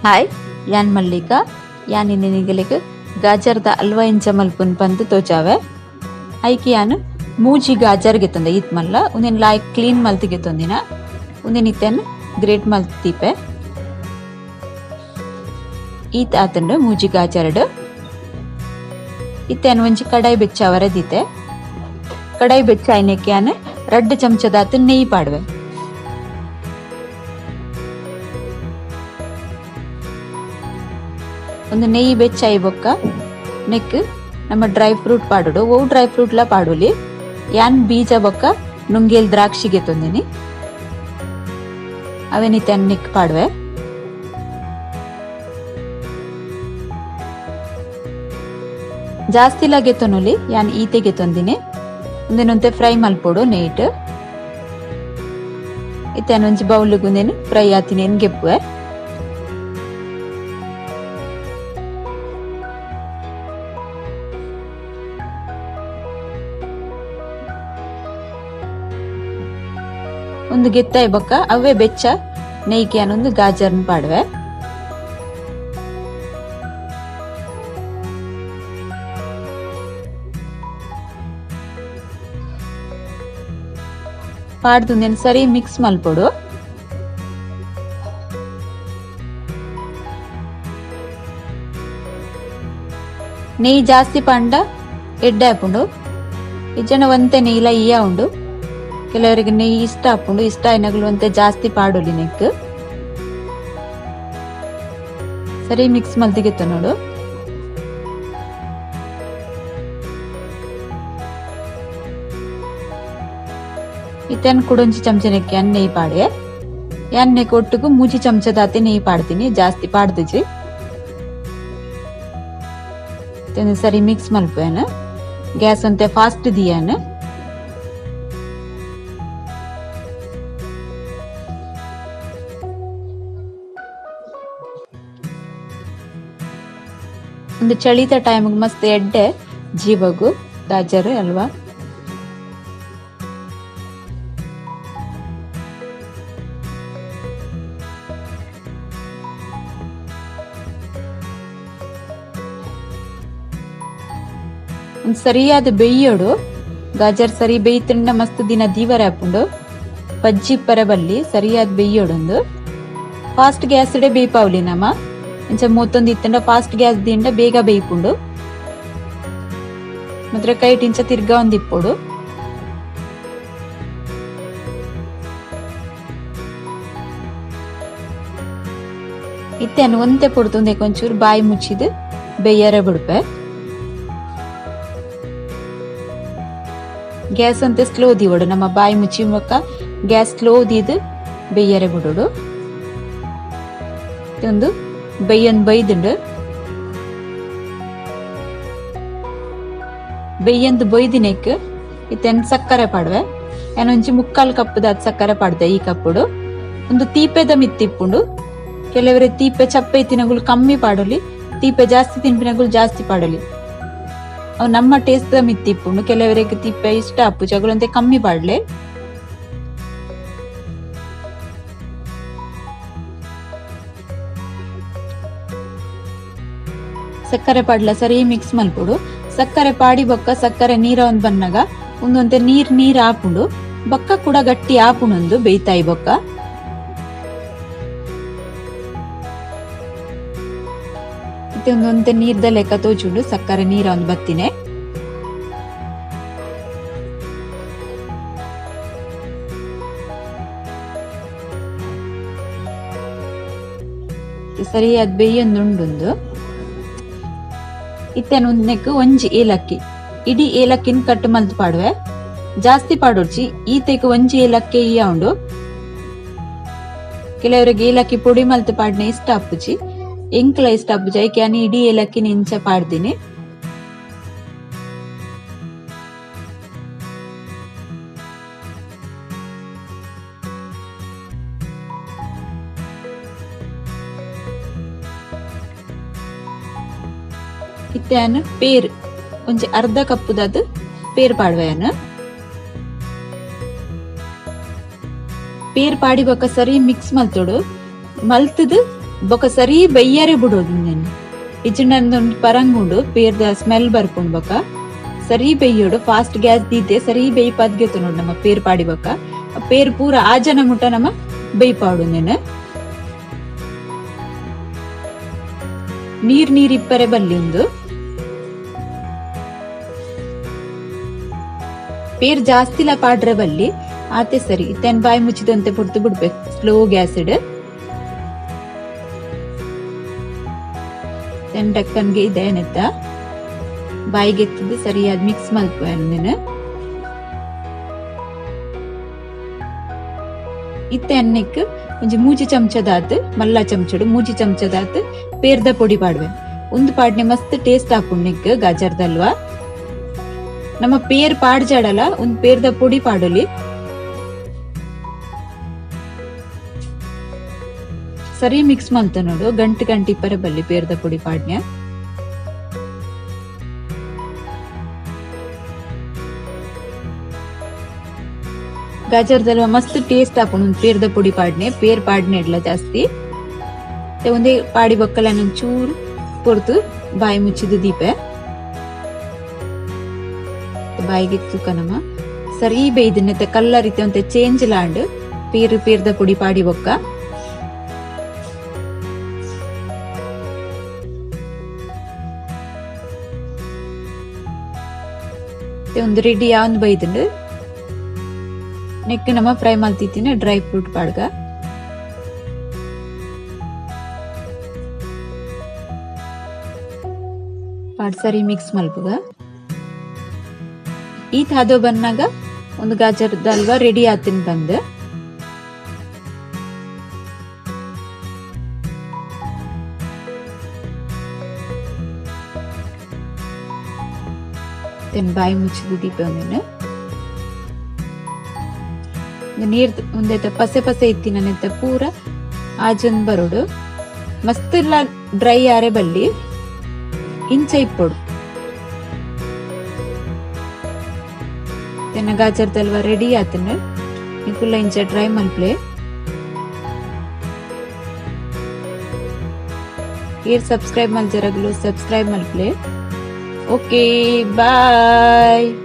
Hi, ಯಾನ್ ಮಲ್ಲಿಕಾ. ಯಾನ್ ನಿಗಲೆಗ್ ಗಾಜರ್ದ ಹಲ್ವ ಇಂಚ ಮಲ್ಪುನ್ ಪಂದ್ ತೋಜಾವೆ. ಐಕ್ ಯಾನ್ ಮೂಜಿ ಗಾಜರ್ ಗೆತ್ತೊಂದೆ ಈತ್ ಮಲ್ಲ. ಉಂದೆನ್ ಲಾಯ್ಕ್ ಕ್ಲೀನ್ ಮಲ್ತ್ ಗೆತ್ತೊಂದಿನ. ಉಂದೆನ್ ಇತ್ತೆನ್ ಗ್ರೇಟ್ ಮಲ್ತ್ ದೀಪೆ. ಈತ್ ಆತುಂಡು ಮೂಜಿ ಗಾಜರ್ಡ್. ಇತ್ತೆ ಯಾನ್ ಒಂಜಿ ಕಡಾಯಿ ಬೆಚ್ಚಾವರೆ ದೀತೆ. ಕಡಾಯಿ ಬೆಚ್ಚಾಯಿನೆಕ್ ಯಾನ್ ರಡ್ಡ್ ಚಮಚದಾತ್ ನೆಯ್ಯಿ ಪಾಡುವೆ. ಒಂದು ನೆಯ್ಯಿ ಬೆಚ್ಚಾಯಿ ಬೊಕ್ಕ ನೆಕ್ ನಮ್ಮ ಡ್ರೈ ಫ್ರೂಟ್ ಪಾಡೊಡು. ಒವು ಡ್ರೈ ಫ್ರೂಟ್ ಲ ಪಾಡೊಲಿ. ಯಾನ್ ಬೀಜ ಬೊಕ್ಕ ನುಂಗೇಲ್ ದ್ರಾಕ್ಷಿ ಗೆತೊಂದಿನಿ. ಅವೆನ್ ಇತ್ತೆ ನೆಕ್ ಪಾಡುವೆ. ಜಾಸ್ತಿಲ ಗೆತೊನೊಲಿ, ಯಾನ್ ಈತೆ ಗೆತೊಂದಿನಿ. ಉಂದೆನ್ ಒಂತೆ ಫ್ರೈ ಮಲ್ಪೊಡು ನೆಯ್ಟ್. ಇತ್ತೆ ಯಾನ್ ಒಂಜಿ ಬೌಲ್ ಗ್ ಉಂದೆನ್ ಫ್ರೈ ಆತಿನೆನ್ ಗೆಪ್ಪುವೆ. ಉಂದು ಗೆತ್ತಾಯಿ ಬೊಕ್ಕ ಅವ್ವೆ ಬೆಚ್ಚ ನೆಯ್ಕ್ ಯಾನ್ ಒಂದು ಗಾಜರ್ನ್ ಪಾಡುವೆ. ಪಾಡ್ದ್ ಉಂದೆನ್ ಸರಿ ಮಿಕ್ಸ್ ಮಲ್ಪೊಡು. ನೆಯ್ಯಿ ಜಾಸ್ತಿ ಪಾಂಡ ಎಡ್ಡೆ ಆಪುಂಡು, ಇಜ್ಜಂಡ ಒಂತೆ ನೆಯ್ಯಿಲ ಇಯ್ಯ ಉಂಡು. ಕೆಲವರಿಗೆ ನೆಯ್ಯಿ ಇಷ್ಟ ಆಪುಂಡು, ಇಷ್ಟ ಆಯಿನಗುಲು ಒಂತೆ ಜಾಸ್ತಿ ಪಾಡೊಲಿ. ನೆಕ್ ಸರಿ ಮಿಕ್ಸ್ ಮಲ್ತ್ ಗೆತ್ತೊನೊಡು. ಇತ್ತೆ ಕುಡೊಂಜಿ ಚಮಚ ನೆಕ್ಕೆ ಯಾನ್ ನೆಯ್ಯಿ ಪಾಡುವೆ. ಯಾನ್ ನೆಕ್ ಒಟ್ಟುಗು ಮೂಜಿ ಚಮಚದಾತೆ ನೆಯ್ಯಿ ಪಾಡ್ತೀನಿ, ಜಾಸ್ತಿ ಪಾಡ್ದಿಜಿ. ಸರಿ ಮಿಕ್ಸ್ ಮಲ್ಪುವೆನ್. ಗ್ಯಾಸ್ ಒಂತೆ ಫಾಸ್ಟ್ ದಿಯಾನ್. ಒಂದು ಚಳಿತ ಟೈಮ್ ಮಸ್ತ್ ಎಡ್ಡೆ ಜೀವಗು ಗಾಜರ್ ಅಲ್ವಾ. ಒಂದ್ ಸರಿಯಾದ ಬೆಯ್ಯೋಡು. ಗಾಜರ್ ಸರಿ ಬೇಯ್ತುಂಡ ಮಸ್ತ್ ದಿನ ದೀವರೆ ಆಪುಂಡು. ಪಜ್ಜಿ ಪರ ಬಲ್ಲಿ, ಸರಿಯಾದ ಬೆಯ್ಯೋಡೊಂದು. ಫಾಸ್ಟ್ ಗ್ಯಾಸ್ ಡೇ ಬೇಯ್ಪಾವ್ಲಿ ನಮ. ಇಂಚ ಮೂತೊಂದು ಇತ್ತಂಡ ಫಾಸ್ಟ್ ಗ್ಯಾಸ್ ದಿಂಡ ಬೇಗ ಬೇಯ್ಪುಂಡು. ಮಾತ್ರ ಕೈಟ್ ಇಂಚ ತಿರ್ಗಾ ಒಂದಿಪ್ಪೊಡು. ಇತ್ತೆ ಒಂತೆ ಪೊರ್ತುಂದೆ ಒಂಚೂರು ಬಾಯಿ ಮುಚ್ಚಿದ್ ಬೇಯರೆ ಬುಡ್ಪೆ. ಗ್ಯಾಸ್ ಅಂತೆ ಸ್ಲೋ ದೀವೊಡು. ನಮ್ಮ ಬಾಯಿ ಮುಚ್ಚಿ ಬೊಕ್ಕ ಗ್ಯಾಸ್ ಸ್ಲೋ ದೀದ್ ಬೇಯರೆ ಬುಡೊಡು. ಒಂದು ಬೇಯನ್ ಬೈದುಂಡು. ಬೇಯಂದು ಬೊಯ್ದಿನೆಕ್ ಇತ್ತೆ ಸಕ್ಕರೆ ಪಾಡುವೆ. ಯಾನ್ ಒಂಜಿ ಮುಕ್ಕಾಲ್ ಕಪ್ಪುದಾತ್ ಸಕ್ಕರೆ ಪಾಡ್ದೆ ಈ ಕಪ್ಪುಡು. ಒಂದು ತೀಪೆದ ಮಿತ್ತಿಪ್ಪುಂಡು. ಕೆಲವರೆ ತೀಪೆ ಚಪ್ಪೆ ತಿನಗುಲು ಕಮ್ಮಿ ಪಾಡೊಲಿ, ತೀಪೆ ಜಾಸ್ತಿ ತಿನ್ಪಿನಗುಲು ಜಾಸ್ತಿ ಪಾಡೊಲಿ. ಅವು ನಮ್ಮ ಟೇಸ್ಟ್ ದ ಮಿತ್ತಿಪ್ಪುಂಡು. ಕೆಲವರಿಗೆ ತೀಪೆ ಇಷ್ಟ ಆಪುಜಿ, ಅಗುಲಂತೆ ಕಮ್ಮಿ ಪಾಡ್ಲೆ. ಸಕ್ಕರೆ ಪಾಡ್ಲ ಸರಿ ಮಿಕ್ಸ್ ಮಲ್ಪೊಡು. ಸಕ್ಕರೆ ಪಾಡಿ ಬೊಕ್ಕ ಸಕ್ಕರೆ ನೀರ ಒಂದ್ ಬನ್ನಗ ಉಂದೊಂತೆ ನೀರ್ ನೀರ್ ಆಪುಂಡು. ಬೊಕ್ಕ ಕೂಡ ಗಟ್ಟಿ ಆಪುಂಡು ಬೇಯ್ತಾಯಿ ಬೊಕ್ಕ. ಇತ್ತೆ ಒಂದೊಂತೆ ನೀರ್ದ ಲೆಕ್ಕ ತೋಜುಂಡು, ಸಕ್ಕರೆ ನೀರ ಒಂದ್ ಬತ್ತಿನೆ. ಸರಿಯಾದ ಬೇಯೊಂದುಂಡುಂದು. ಇತ್ತೆ ಉಂದೆಕ್ ಒಂಜಿ ಏಲಕ್ಕಿ, ಇಡೀ ಏಲಕ್ಕಿನ ಕಟ್ ಮಲ್ತ್ ಪಾಡುವೆ. ಜಾಸ್ತಿ ಪಾಡೊಡ್ಚಿ, ಈತೆಕ್ ಒಂಜಿ ಏಲಕ್ಕಿ ಇಯ್ಯ ಉಂಡು. ಕೆಲವರಿಗೆ ಏಲಕ್ಕಿ ಪೊಡಿ ಮಲ್ತ್ ಪಾಡ್ನೆ ಇಷ್ಟ ಆಪುಜಿ, ಎಂಕ್ಲ ಇಷ್ಟ ಆಪುಜಿ. ಐಕೆ ಯಾನ್ ಇಡೀ ಏಲಕ್ಕಿನ ಇಂಚ ಪಾಡ್ದಿನಿ. ಇತ್ತೆ ಯಾನ್ ಪೇರ್ ಒಂಜಿ ಅರ್ಧ ಕಪ್ಪುದಾದ್ ಪೇರ್ ಪಾಡುವೆ. ಯಾನ್ ಪೇರ್ ಪಾಡಿ ಬೊಕ್ಕ ಸರಿ ಮಿಕ್ಸ್ ಮಲ್ತೊಡು. ಮಲ್ತುದು ಬೊಕ ಸರಿ ಬೈಯರೆ ಬುಡೋದು ಇಂದೆನ್. ಇಜ್ಜಿಂಡ ಉಂದೊಂಜಿ ಪರಂಗುಂಡು ಪೇರ್ದ ಸ್ಮೆಲ್ ಬರ್ಪುಂಡು ಬೊಕ. ಸರಿ ಬೆಯ್ಯೋಡು ಫಾಸ್ಟ್ ಗ್ಯಾಸ್ ದೀತೆ ಸರಿ ಬೇಯ್ಪಾದ್ ಗೆತೊನೊಡು ನಮ್ಮ ಪೇರ್ ಪಾಡಿ ಬೊಕ. ಪೇರ್ ಪೂರ ಆಜನ ಮುಟ್ಟ ನಮ ಬೇಯ್ಪಾವೊಡು ಉಂದೆನ್. ನೀರ್ ನೀರ್ ಇಪ್ಪರೆ ಬಲ್ಲಿ ಉಂದು. ಪೇರ್ ಜಾಸ್ತಿಲ ಪಾಡ್ರೆ ಬಲ್ಲಿ ಆತೆ ಸರಿ. ಇತ್ತೆ ಬಾಯಿ ಮುಚ್ಚಿದಂತೆ ಪೊರ್ತು ಬಿಡ್ಬೇಕು ಸ್ಲೋ ಗ್ಯಾಸ್ ಇಡ್. ಡಕ್ಕನ್ಗೆ ಇದೆ ನೆತ್ತ ಬಾಯಿಗೆ ಎತ್ತದು ಸರಿಯಾದ ಮಿಕ್ಸ್ ಮಲ್ಪುವೆ ಉಂದೆನ್. ಇತ್ತೆ ಎಣ್ಣೆಕ್ ಒಂಜಿ ಮೂಜಿ ಚಮಚದಾತ್ ಮಲ್ಲ ಚಮಚಡು ಮೂಜಿ ಚಮಚದಾತ್ ಪೇರ್ದ ಪೊಡಿ ಪಾಡುವೆ. ಉಂದು ಪಾಡ್ನೆ ಮಸ್ತ್ ಟೇಸ್ಟ್ ಆಪುಂಡು ನೆಕ್ ಗಾಜರ್ದ ಹಲ್ವಾ. ನಮ್ಮ ಪೇರ್ ಪಾಡ್ಜಾಡಲ ಉಂದು ಪೇರ್ದ ಪೊಡಿ ಪಾಡೊಲಿ. ಸರಿ ಮಿಕ್ಸ್ ಮಲ್ತ ನೋಡು ಗಂಟು ಗಂಟು ಇಪ್ಪರೆ ಬಲ್ಲಿ ಪೇರ್ದ ಪೊಡಿ ಪಾಡ್ನೆ. ಗಾಜರ್ದ ಹಲ್ವಾ ಮಸ್ತ್ ಟೇಸ್ಟ್ ಆಪುಂಡು ಉಂದು ಪೇರ್ದ ಪೊಡಿ ಪಾಡ್ನೆ. ಪೇರ್ ಪಾಡ್ನೆ ಇಡ್ಲ ಜಾಸ್ತಿ. ಒಂದೇ ಪಾಡಿ ಬೊಕ್ಕಲ ಚೂರು ಪೊರ್ತು ಬಾಯಿ ಮುಚ್ಚಿದು ದೀಪೆ. ಬಾಯಿಗೆ ತೂಕ ನಮ ಸರಿ ಬೇಯ್ದಿನ ಕಲ್ಲರ್ ಇತ್ತೆ ಒಂತೆ ಚೇಂಜ್ ಲಾಂಡ್ ಪೇರ್ ಪೇರ್ದ ಪೊಡಿ ಪಾಡಿ ಬೊಕ್ಕ. ಒಂದು ರೆಡಿ ಆವೊಂದು ಬೈದುಂಡು. ನೆಕ್ ನಮ ಫ್ರೈ ಮಲ್ತಿತ್ತಿನ ಡ್ರೈ ಫ್ರೂಟ್ ಪಾಡ್ಗ. ಪಾಡ್ ಸರಿ ಮಿಕ್ಸ್ ಮಲ್ಪುಗ. ಈತ್ ಹದೋ ಬನ್ನಾಗ ಒಂದು ಗಾಜರ್ದ ಹಲ್ವಾ ರೆಡಿ ಆತಿನ್ ಬಂದ್. ಬಾಯಿ ಮುಚ್ಚಿದ ದೀಪ ಒಂದಿನ ನೀರ್ ಒಂದೈತ ಪಸೆ ಪಸೆ ಇತ್ತಿನ ನೆತ್ತ ಪೂರ ಆಜೊಂದ್ ಬರೋಡು. ಮಸ್ತ್ ಇಲ್ಲ ಡ್ರೈ ಆರೆ ಬಲ್ಲಿ ಇಂಚ ಇಪ್ಪೊಡು. ತೆನ್ನ ಗಾಜರ್ದ ಹಲ್ವಾ ರೆಡಿ ಆತುಂಡು. ನಿಕುಲ್ಲ ಇಂಚ ಟ್ರೈ ಮಲ್ಪುಲೆ. ಏರ್ ಸಬ್ಸ್ಕ್ರೈಬ್ ಮಲ್ಜರಗ್ಲು ಸಬ್ಸ್ಕ್ರೈಬ್ ಮಲ್ಪುಲೆ. Okay bye.